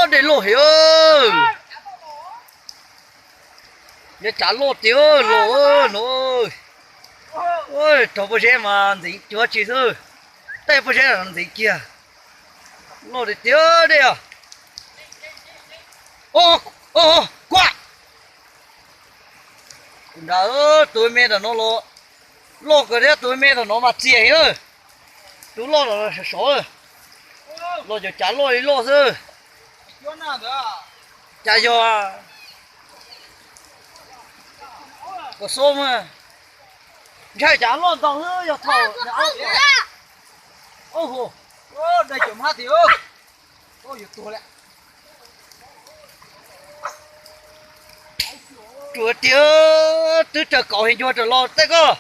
Dej loj heev. Yuav tsav loj tiag los no. Raug pob zeb mas ntxeev cuag tsis xwb. Tej pob zeb ntxeev kiag. Loj tiag tiag dej os. Kuaj. Nrad, tus me ntawm no los loj kawg thiab, tus me ntawm no mas txias heev. Tus loj los sov sov, los cov cav loj li loj xwb. Cas yog kom xo mas ntshai cav loj ntau xwb yog thaum dai cov hmab tiag. Ruam tiag, twb raws kaum hais ncua raws los tej koj.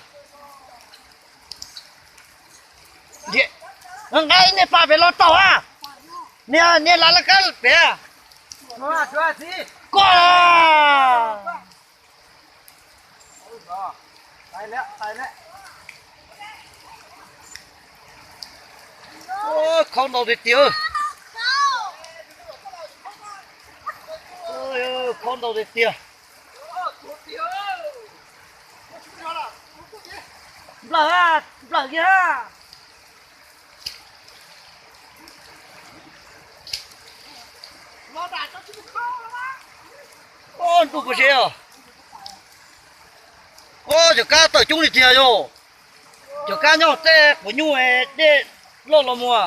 Nqa niag pas pem los taum a. Niag, niag lav laj kab pem. Koj. Khaub ntau tiag tiag. Khaub ntau tiag tiag. Nplawm, nplawm kiag. Ntuj, puas siab os. Cov kab tawm coob li tiag yog. Cov kab nyob tej quav nyuj dej loj los mus.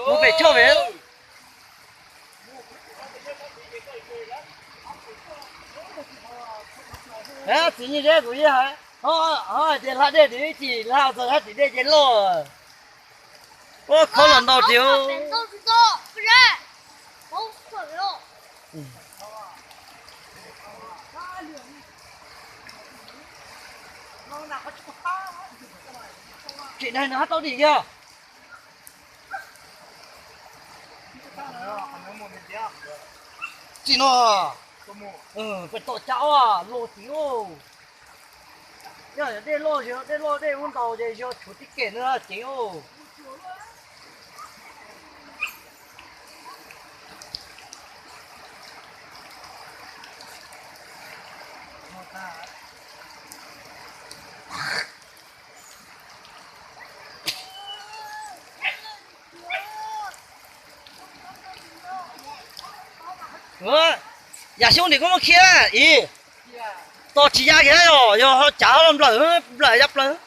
Mus pem choj pem. Txiv Nyiaj Zeb kuv yeej hais, ho hais tias hla dej tim ib chim hla txog hab tim dej ces loj. Ua khaub los ntau tiag. Tseem neeg no hab tau dim kiag. Txij no pem tom caj los tim ub. Yog dej loj, dej loj dej ub ntau ces yog tshuav tib kem no ceev ub. Yam xyoob nim koj muab khiav ib, tos tsis ya kiag os, yog ho cav los nplawm, nplawm ya plaws.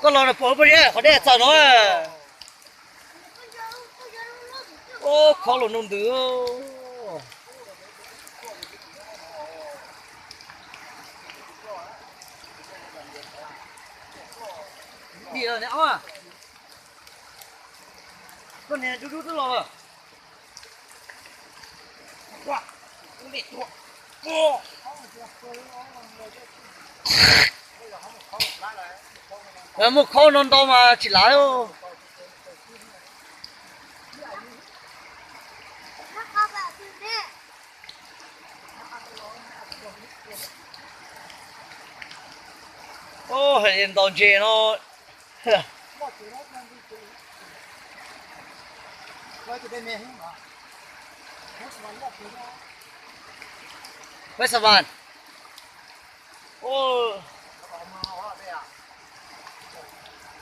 Koj los pom pob zeb qhov dej txaws no. Ua khaub los ntau ntws. Dim lawm ne ob. Koj niag dub dub twb los lawm. Muaj khaub no ntau mas tsis lav. Ntau ntses no. Peb xa vas.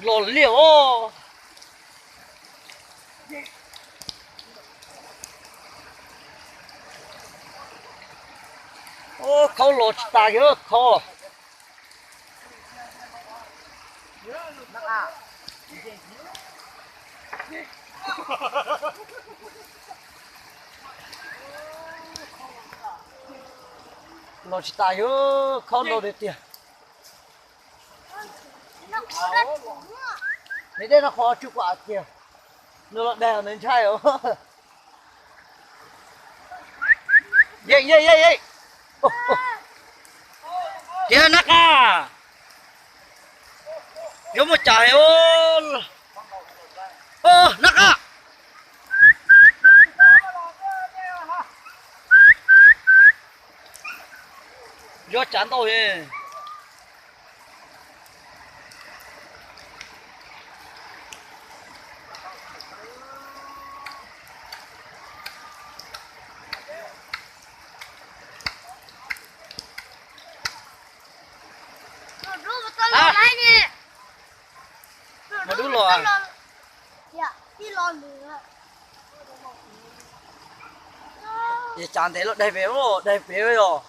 Los liaj os. Khaub los tsis tas kiag khaub. Los tsis tas, yuav khaub ntau tiag tiag. Nws dej no qhov tsw kuam tiag, nws los dag nws ntshai. Yeej yeej yeej yeej. Tiag nab qab, yuav muaj cas os. Nab qab. Tsav ntau. Mas dub los. Ces tsav ntev los daig pem, daig pem os.